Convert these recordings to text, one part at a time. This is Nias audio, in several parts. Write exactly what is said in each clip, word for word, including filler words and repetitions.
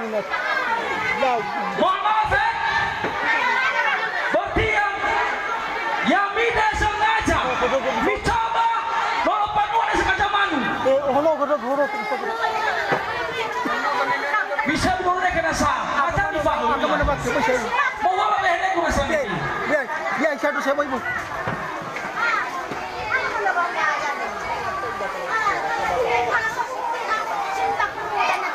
Mohon maaf, eh. Berarti yang, yang tidak sengaja mencoba melakukan, tidak sengaja manu. Eh, ono, ono, ono. Bisa menurunkan kena sah. Akan difahami. Mau apa behene guna sendiri? Ya, ya, satu saya mau ibu.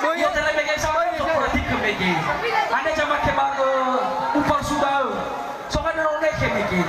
Ia terlebih sama, perhatikan, Mege. Ada jamaah kebang, eh, upar sudah. Sokan orang neke, Mege.